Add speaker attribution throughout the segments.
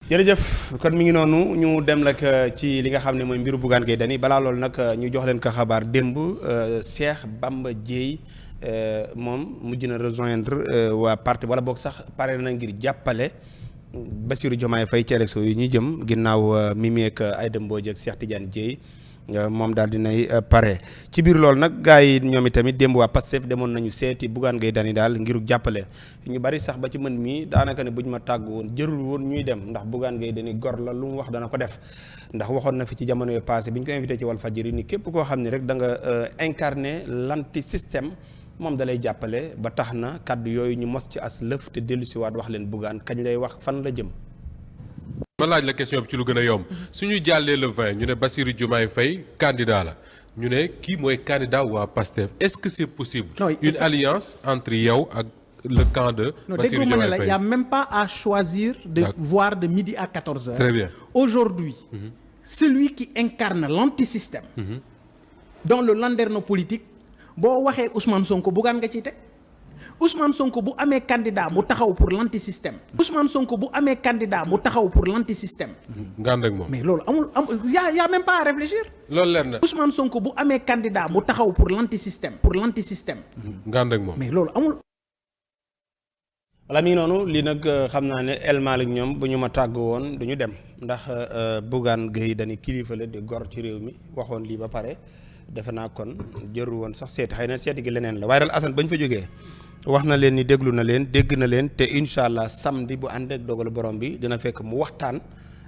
Speaker 1: jërëjëf kon mi ngi noonu ñu dem rek ci li nga xam ne mooy mbiru Bougane Gueye Dany balaa loolu nag ñu jox leen ko xabaar démb Cheikh Bamba Dièye moom mujj na rejoindre waa parti wala boog sax pare na ngir jàppale Bassirou Diomaye Faye ci élection yi ñu jëm ginnaaw Mimi ak Aïda Mbodj ak Cheikh Tidiane Dièye moom daal dinay pare ci biir loolu nag gars yi ñoom itamit démb waa Pastef demoon nañu seeti Bougane Gueye Dany daal ngir jàppale ñu bari sax ba ci mën mii daanaka ne bu ñu ma tàggu woon jërul woon ñuy dem ndax Bougane Gueye Dany gor la lu mu wax dana ko def ndax waxoon na fi ci jamono yu passé bi ñu ko invité ci Walfadjri ni képp koo xam ne rek da nga incarné l'anti système moom da lay jàppale ba tax na kàddu yooyu ñu mos ci as lëf te dellu siwaat wax leen Bougane kañ lay wax fan la jëm.
Speaker 2: ma laaj la question bi ci lu gën a yomb suñu jàllee le 20 ñu ne Bassirou Diomaye Faye candidat la ñu ne kii mooy candidat waa PASTEF est-ce que c'est possible une alliance entre yow ak le camp de Bassirou Diomaye Faye?
Speaker 3: Il y a même pas à choisir de voir de midi à 14h.
Speaker 2: Très bien.
Speaker 3: Aujourd'hui, celui qui incarne l'antisystème dans le landerneau politique boo waxee Ousmane Sonko Bougane nga ciy teg Ousmane Sonko bu amee candidat bu taxaw pour l'antisystème Ousmane Sonko bu amee candidat bu taxaw pour l'antisystème
Speaker 2: nga ànd ak moom
Speaker 3: mais loolu amul y a même pas à réfléchir.
Speaker 2: loolu leer na
Speaker 3: Ousmane Sonko bu amee candidat bu taxaw pour l'antisystème
Speaker 2: nga ànd ak moom
Speaker 3: mais loolu amul.
Speaker 1: wala mi ngi noonu lii nag xam naa ne El Malick ñoom bu ñu ma tàgg woon du ñu dem ndax Bougane Gueye Dany kilifa la di gor ci réew mi waxoon lii ba pare defe naa kon jëru woon sax seeti xëy na seeti gi leneen la waaye daal Assane ba ñu fa jógee wax na leen ni déglu na leen dégg na leen te incha allah samedi bu ànd ak dogalu borom bi dina fekk mu waxtaan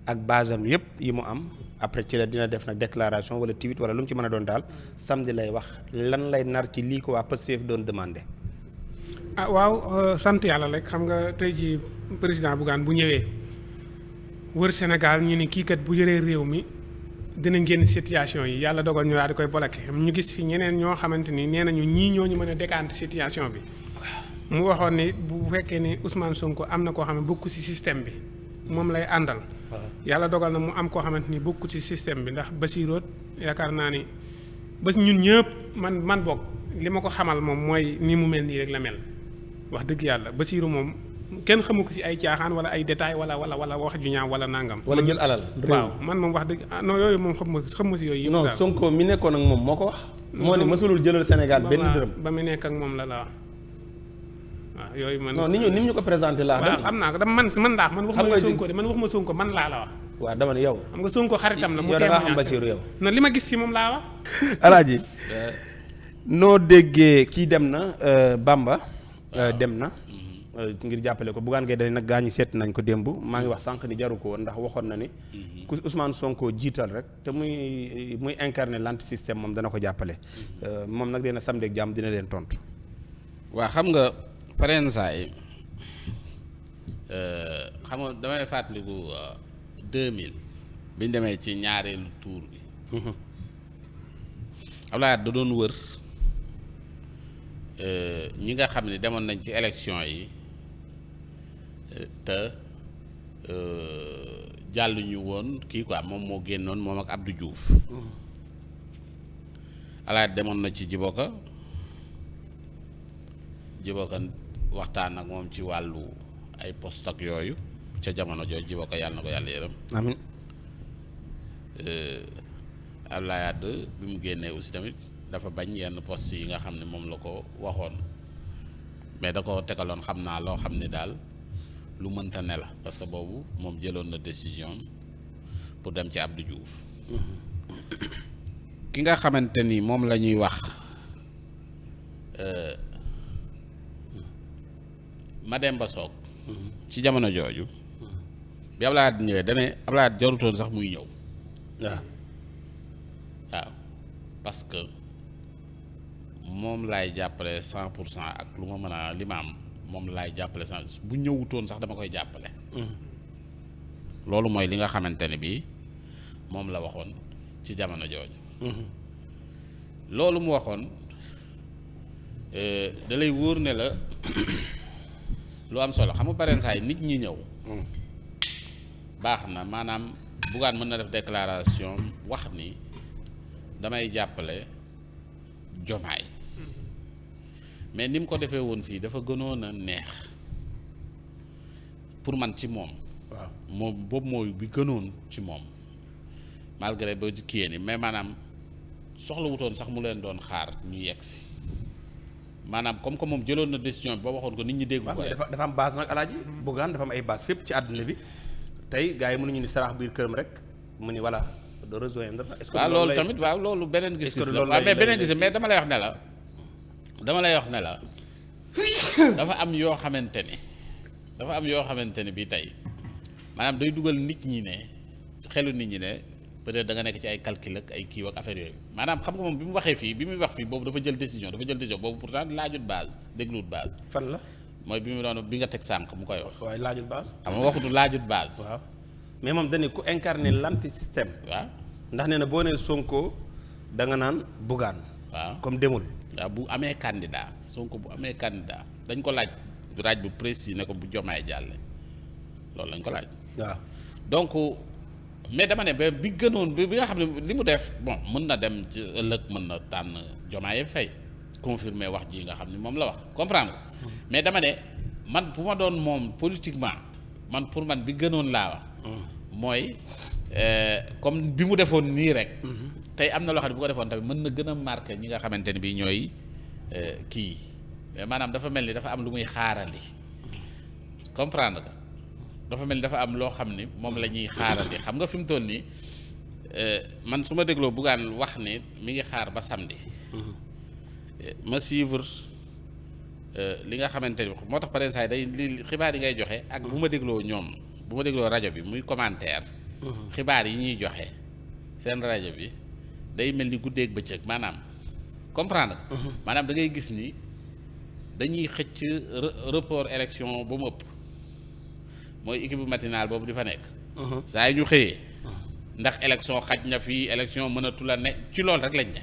Speaker 1: ak basam yëpp yi mu am après ci la dina def nag déclaration wala tweet wala lu mu ci mën a doon daal samedi lay wax lan lay nar ci lii ko waa Pastef doon demandé.
Speaker 4: waaw sant yàlla rek xam nga tey jii président Bougane bu ñëwee wër Sénégal ñu ni kii kat bu yëree réew mi dina génn situation yi yàlla dogal ñu daal di koy bloqué ñu gis fi ñeneen ñoo xamante ni nee nañu ñii ñoo ñu mën a décanter situation bi. mu waxoon ni bu fekkee ni Ousmane Sonko am na koo xam ne bokku ci système bi moom lay àndal. yàlla dogal na mu am koo xamante ni bokku ci système bi ndax Bassirou yaakaar naa ni ba ñun ñëpp man bokk li ma ko xamal moom mooy ni mu mel nii rek la mel wax dëgg yàlla Bassirou moom kenn xamu ko ci ay caaxaan wala ay détails wala wax ju ñaaw wala nangam.
Speaker 1: wala jël alal.
Speaker 4: waaw man moom wax dëgg non yooyu moom xam ma ci yooyu yëpp.
Speaker 1: non Sonko mi nekkoon ak moom moo ko wax. moo ne mësulul jëlal Sénégal benn dërëm.
Speaker 4: ba mu nekk ak moom la wax. waaw yooyu man
Speaker 1: non ni ñu ko présenté laa.
Speaker 4: waaw xam naa ko dama man waxuma Sonko de man waxuma Sonko man laa la wax.
Speaker 1: waaw dama ne yow.
Speaker 4: xam nga Sonko xaritam la mu
Speaker 1: yow da ngaa xam Bassirou yow.
Speaker 4: non li ma gis ci moom laa wax.
Speaker 1: Alaaji noo déggee kii dem na Bamba. dem na. ngir jàppale ko Bougane Gueye Dany nag gaa ñi seet nañ ko démb maa ngi wax sànq ni jaru ko woon ndax waxoon na ni. ku Ousmane Sonko jiital rek te muy incarner l'antisystème moom dana ko jàppale. moom nag dina samedi ak jàmm dina leen tontu.
Speaker 5: waa xam nga pareen saa yi xam nga damay fàttaliku 2000 bi ñu demee ci ñaareelu tour bi. Abdoulaye da doon wër ñi nga xam ne demoon nañ ci élection yi te jàll ñu woon kii quoi moom moo génnoon moom ak Abdou Diouf. Abdoulaye demoon na ci Djiboka waxtaan ak moom ci wàllu ay poste ak yooyu ca jamono jooju Djiboka yàlla na ko yàlla yërëm.
Speaker 1: amiin.
Speaker 5: Abdoulaye Wade bi mu génnee aussi tamit dafa bañ yenn poste yi nga xam ne moom la ko waxoon mais da ko tegaloon xam naa loo xam ne daal lu mënta ne la parce que boobu moom jëloon na décision pour dem ci Abdou Diouf. ki nga xamante ni moom la ñuy wax Mademba Sock ci jamono jooju bi Abdoulaye Wade ñëwee dane Abdoulaye Wade jarutoon sax muy ñëw. waaw parce que moom laay jàppale 100% ak lu ma mën a li ma am moom laay jàppale 100 bu ñëwutoon sax dama koy jàppale. loolu mooy li nga xamante ne bii moom la waxoon ci jamono jooju. loolu mu waxoon da lay wóor ne la lu am solo xam nga pareen saa yi nit ñi ñëw. baax na maanaam Bougane mën na def déclaration wax ni damay jàppale Diomaye mais ni mu ko defee woon fii dafa gënoon a neex pour man ci moom
Speaker 1: waaw
Speaker 5: moom boobu mooy bi gënoon ci moom malgré ba ci kii ni mais maanaam soxla wutoon sax mu leen doon xaar ñu yegg si maanaam comme que moom jëloon na décision bi ba waxoon ko nit ñi dégg ko rek.
Speaker 1: dafa am base nag alaaji Bougane dafa am ay base fépp ci àdduna bi tey gars yi mënuñu ni sarax biir këram rek mu ni voilà de rejoindre. est-ce que
Speaker 5: waaw loolu tamit waaw loolu beneen gis-gis la waaw mais beneen gis mais dama lay wax ne la dafa am yoo xamante ni bii tey maanaam day dugal nit ñi ne xelu nit ñi ne peut-être da nga nekk ci ay calcul ak ay kii ak affaire yooyu maanaam xam nga moom bi mu waxee fii bi muy wax fii boobu dafa jël décision boobu pourtant laajut base dégluwut base.
Speaker 1: fan la.
Speaker 5: mooy bi mu doon bi nga teg sànq mu koy wax.
Speaker 1: waaye laajut base.
Speaker 5: xam nga waxutu laajut base.
Speaker 1: waaw mais moom dañu ku incarner l'anti-système.
Speaker 5: waaw
Speaker 1: ndax nee na boo nee Sonko da nga naan Bougane.
Speaker 5: waaw
Speaker 1: comme demul.
Speaker 5: waaw bu amee candidat Sonko bu amee candidat dañ ko laaj bu précis ne ko bu Diomaye jàlle loolu lañ ko laaj.
Speaker 1: waaw
Speaker 5: donc mais dama ne ba bi gënoon bi nga xam ne li mu def bon mën na dem ci ëllëg mën na tànn Diomaye Faye confirmer wax ji nga xam ne moom la wax comprendre mais dama ne man bu ma doon moom politiquement man pour man bi gënoon laa wax. mooy comme bi mu defoon nii rek. tey am na loo xam ne bu ko defoon tamit mën na gën a marqué ñi nga xamante ne bii ñooy kii mais maanaam dafa mel ni dafa am lu muy xaarandi comprendre nga dafa mel ni dafa am loo xam ni moom la ñuy xaarandi xam nga fi mu toll nii man su ma dégloo Bougane wax ne mi ngi xaar ba samedi. ma suivre li nga xamante ni moo tax par exemple day li xibaar yi ngay joxe ak bu ma dégloo ñoom bu ma dégloo rajo bi muy commentaire. xibaar yi ñuy joxe seen rajo bi day mel ni guddeeg bëccëg maanaam comprendre maanaam da ngay gis ni dañuy xëcc report élection ba mu ëpp mooy équipe bu matinale boobu di fa nekk. saa yi ñu xëyee. ndax élection xaj na fii élection mënatu la ne ci loolu rek lañ ne.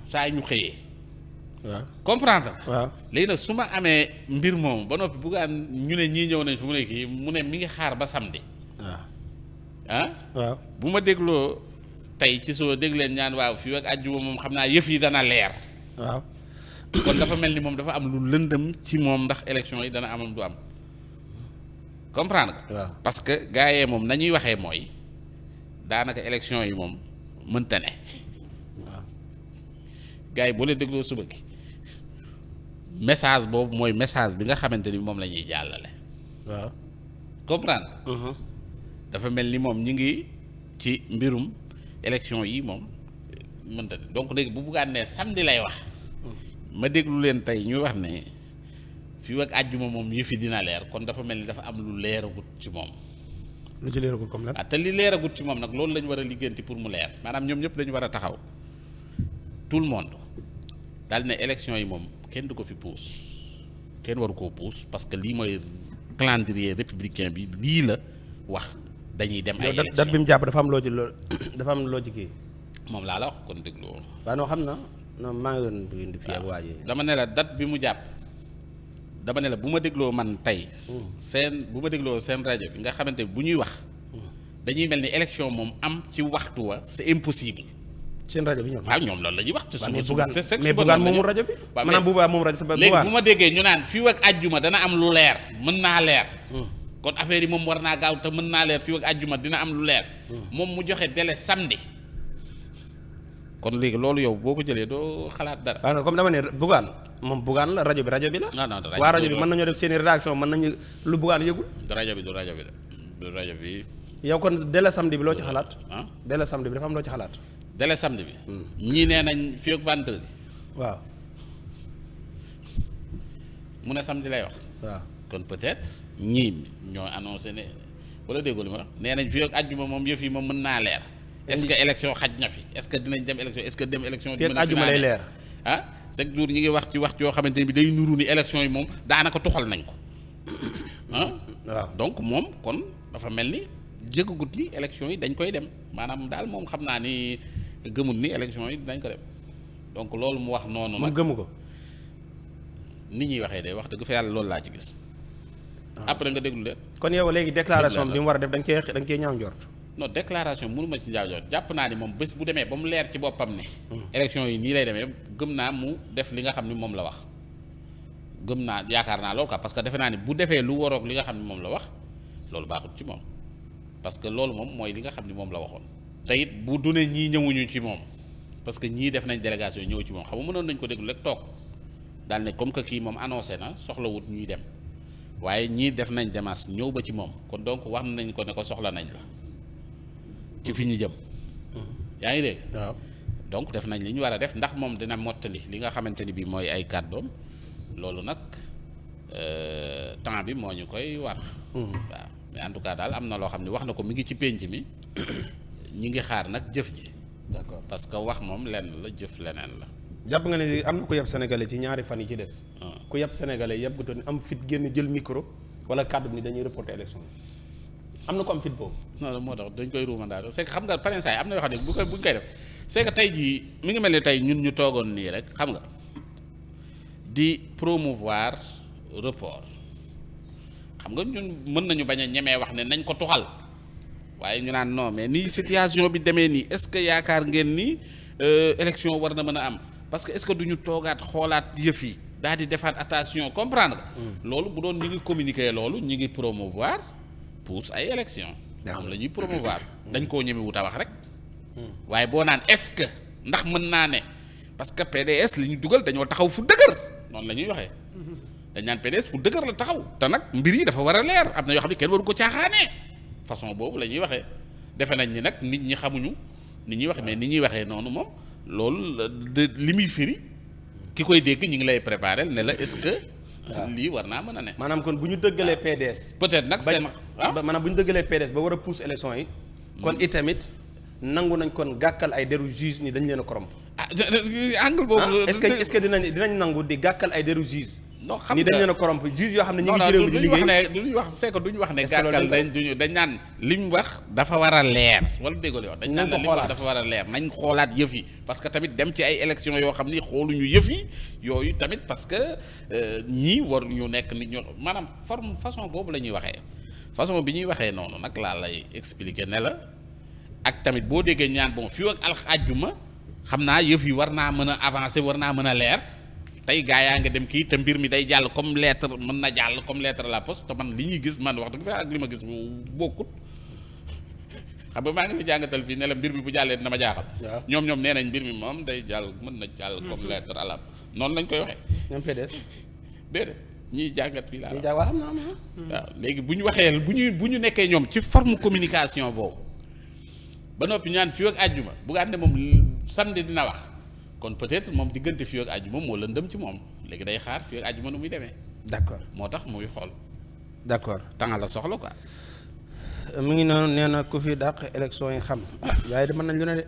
Speaker 5: saa yi ñu xëyee.
Speaker 1: waaw
Speaker 5: comprendre.
Speaker 1: waaw
Speaker 5: léegi nag su ma amee mbir moom ba noppi Bougane ñu ne ñii ñëw nañ fi mu ne kii mu ne mi ngi xaar ba samedi.
Speaker 1: waaw
Speaker 5: ah.
Speaker 1: waaw
Speaker 5: bu ma dégloo tey ci soo dégg leen ñaan waaw fii ak àjjuma moom xam naa yëf yi dana leer.
Speaker 1: waaw
Speaker 5: kon dafa mel ni moom dafa am lu lëndëm ci moom ndax élection yi dana amam du am comprendre nga.
Speaker 1: waaw
Speaker 5: parce que gars yee moom nañuy waxee mooy daanaka élection yi moom mënta ne.
Speaker 1: waaw
Speaker 5: gars yi boo leen dégloo suba gi message boobu mooy message bi nga xamante ni moom la ñuy jàllale.
Speaker 1: waaw
Speaker 5: comprendre. dafa mel ni moom ñu ngi ci mbirum élection yi moom mënta ne donc léegi bu buggaan ne samedi lay wax. ma déglu leen tey ñuy wax ne fii ak àjjuma moom yi fi dina leer kon dafa mel ni dafa am lu leeragut ci moom.
Speaker 1: lu ci leeragul comme lan.
Speaker 5: te li leeragut ci moom nag loolu la ñu war a liggéenti pour mu leer maanaam ñoom ñëpp dañu war a taxaw tout le monde daal ne élection yi moom kenn du ko fi puus kenn waru koo puus parce que lii mooy calendrier républicain bi lii la wax dañuy dem. ay élection
Speaker 1: date bi mu jàpp dafa am loo ci dafa am loo ci kii.
Speaker 5: moom laa la wax kon déglu woon.
Speaker 1: waaw non xam na non maa ngi doon indi fii ak waa ji.
Speaker 5: dama ne la date bi mu jàpp dama ne la bu ma dégloo man tey. bu ma dégloo seen rajo bi nga xamante bu ñuy wax dañuy mel ni élection moom am ci waxtu wa c'est impossible.
Speaker 1: seen rajo bi ñoom.
Speaker 5: waaw ñoom loolu la ñuy wax. te suba
Speaker 1: mais Bougane moomu rajo bi. maanaam bu baax moom rajo sa
Speaker 5: léegi bu ma déggee ñu naan fii ak àjjuma dana am lu leer mën naa leer. kon affaire yi moom war naa gaaw te mën naa leer fii ak àjjuma dina am lu leer. moom mu joxe délai samedi. kon léegi loolu yow boo ko jëlee doo xalaat dara.
Speaker 1: waaw comme dama ne Bougane moom Bougane la rajo bi la.
Speaker 5: non
Speaker 1: waa rajo bi mën nañoo def seen i rédaction mën nañu lu Bougane yëgul.
Speaker 5: du rajo bi.
Speaker 1: yow kon délai samedi bi loo ci xalaat.
Speaker 5: ah
Speaker 1: délai samedi bi dafa am loo ci xalaat.
Speaker 5: délai samedi bi. ñii nee nañ fii ak vendredi.
Speaker 1: waaw.
Speaker 5: mu ne samedi lay wax.
Speaker 1: waaw
Speaker 5: kon peut-être ñii ñoo annoncé ne wala déggoo li ma wax nee nañ fii ak àjjuma moom yëf yi moom mën naa leer. est-ce que élection xaj na fi est-ce que dinañ dem élection est-ce que dem élection.
Speaker 1: fii ak àjjuma lay leer.
Speaker 5: ah chaque jour ñi ngi wax ci wax yoo xamante ne bi day nuru ni élection yi moom daanaka tuxal nañ ko ah.
Speaker 1: waaw
Speaker 5: donc moom kon dafa mel ni jëggagut ni élection yi dañ koy dem maanaam daal moom xam naa ni gëmul ni élection yi dañ ko dem donc loolu mu wax noonu.
Speaker 1: moom gëmu ko.
Speaker 5: nit ñuy waxee de wax dëgg fa yàlla loolu laa ci gis. après nga déglu leen.
Speaker 1: kon yow léegi déclaration bi mu war a def da nga cee ñaaw njort.
Speaker 5: non déclaration mënu ma ci njaajoot jàpp naa ni moom bés bu demee ba mu leer ci boppam ne. élection yi nii lay demee gëm naa mu def li nga xam ni moom la wax. gëm naa yaakaar naa loolu quoi parce que defe naa ni bu defee lu waroog li nga xam ni moom la wax loolu baaxut ci moom parce que loolu moom mooy li nga xam ni moom la waxoon. te it bu dune ñii ñëwuñu ci moom parce que ñii def nañ délégation ñëw ci moom xam nga mënoon nañ ko déglu rek toog daal ne comme que kii moom annoncé na soxlawut ñuy dem waaye ñii def nañ démarche ñëw ba ci moom kon donc wax nañ ko ne ko soxla nañ la ci fi ñu jëm. yaa ngi dégg.
Speaker 1: waaw
Speaker 5: donc def nañ li ñu war a def ndax moom dina mottali li nga xamante ni bii mooy ay kàddoom loolu nag temps bi moo ñu koy war. waaw mais en tout cas daal am na loo xam ne wax na ko mi ngi ci pénc mi ñi ngi xaar nag jëf ji.
Speaker 1: d'accord
Speaker 5: parce que wax moom lenn la jëf leneen la.
Speaker 1: jàpp nga ne am na ku yab sénégalais ci ñaari fan yi ci des. ku yab sénégalais yëpp gu doon am fit génn jël micro wala kàddu ni dañuy reporter élection am na ko am fit boobu.
Speaker 5: non moo tax dañ koy ruumandaal c'est que xam nga parrainage yi am na yoo xam ne bu ñu koy def c'est que tey jii mi ngi mel ni tey ñun ñu toogoon nii rek xam nga di promouvoir report xam nga ñun mën nañu bañ a ñemee wax ne nañ ko tuxal waaye ñu naan non mais nii situation bi demee nii est-ce que yaakaar ngeen ni élection war na mën a am parce que est-ce que duñu toogaat xoolaat yëf yi daal di defaat attention comprendre nga. loolu bu doon ñi ngi communiquer loolu ñi ngi promouvoir pousse ay élection moom la ñuy promouvoir dañ koo ñeme wut a wax rek waaye boo naan est-ce que ndax mën naa ne parce que PDS li ñu dugal dañoo taxaw fu dëgër noonu la ñuy waxee dañ naan PDS fu dëgër la taxaw te nag mbir yi dafa war a leer am na yoo xam ne kenn waru ko caaxaanee façon boobu la ñuy waxee defe nañ ni nag nit ñi xamuñu ni ñuy waxee mais ni ñuy waxee noonu moom loolu li muy firi ki koy dégg ñu ngi lay préparer ne la est-ce que lii war naa mën a ne.
Speaker 1: maanaam kon bu ñu dëggalee PDS.
Speaker 5: peut-être nag seen
Speaker 1: maanaam bu ñu dëggalee PDS ba war a pousse élection yi. kon itamit nangu nañ kon gàkkal ay deru juge ni dañ leen a corrompre.
Speaker 5: angle boobu.
Speaker 1: est-ce que dinañ nangu di gàkkal ay deru juge.
Speaker 5: non xam
Speaker 1: ni
Speaker 5: nga
Speaker 1: dañ leen a corrompre juge yoo xam ne ñu ngi ci réew mi di liggéey
Speaker 5: duñu wax c'est que duñu wax ne gàkkal dañ naan li mu wax dafa war a leer wala déggoo li wax dañ naan li mu wax dafa war a leer nañ xoolaat yëf yi parce que tamit dem ci ay élections yoo xam ni xooluñu yëf yi yooyu tamit parce que ñii waruñu nekk nit ñoo maanaam façon boobu la ñuy waxee façon bi ñuy waxee noonu nag laa lay expliquer ne la ak tamit boo déggee ñaan bon fii ak àjjuma xam naa yëf yi war naa mën a avancer war naa mën a leer tey gaa yaa nga dem kii te mbir mi day jàll comme lettre mën na jàll comme lettre à la poste te man li ñuy gis man wax dëgg fa ak li ma gis bokkut xam nga maa ngi la jàngatal fii ne la mbir mi bu jàllee dina ma jaaxal. ñoom nee nañ mbir mi moom day jàll mën na jàll comme lettre à la noonu lañ koy waxee.
Speaker 1: ñoom PDS.
Speaker 5: déedéet ñiy jàngat fii laa.
Speaker 1: waaw xam naa
Speaker 5: waaw léegi bu ñu waxee bu ñu nekkee ñoom ci forme communication boobu ba noppi ñaan fii ak àjjuma bu nga ne moom samedi dina wax. kon peut-être moom diggante fii ak àjjuma moo lëndëm ci moom léegi day xaar fii ak àjjuma nu muy demee.
Speaker 1: d'accord
Speaker 5: moo tax muy xool.
Speaker 1: d'accord
Speaker 5: temps la soxla quoi.
Speaker 1: mu ngi noonu nee na ku fi dàq élection yi xam. waaye de mën nañ lu ne de.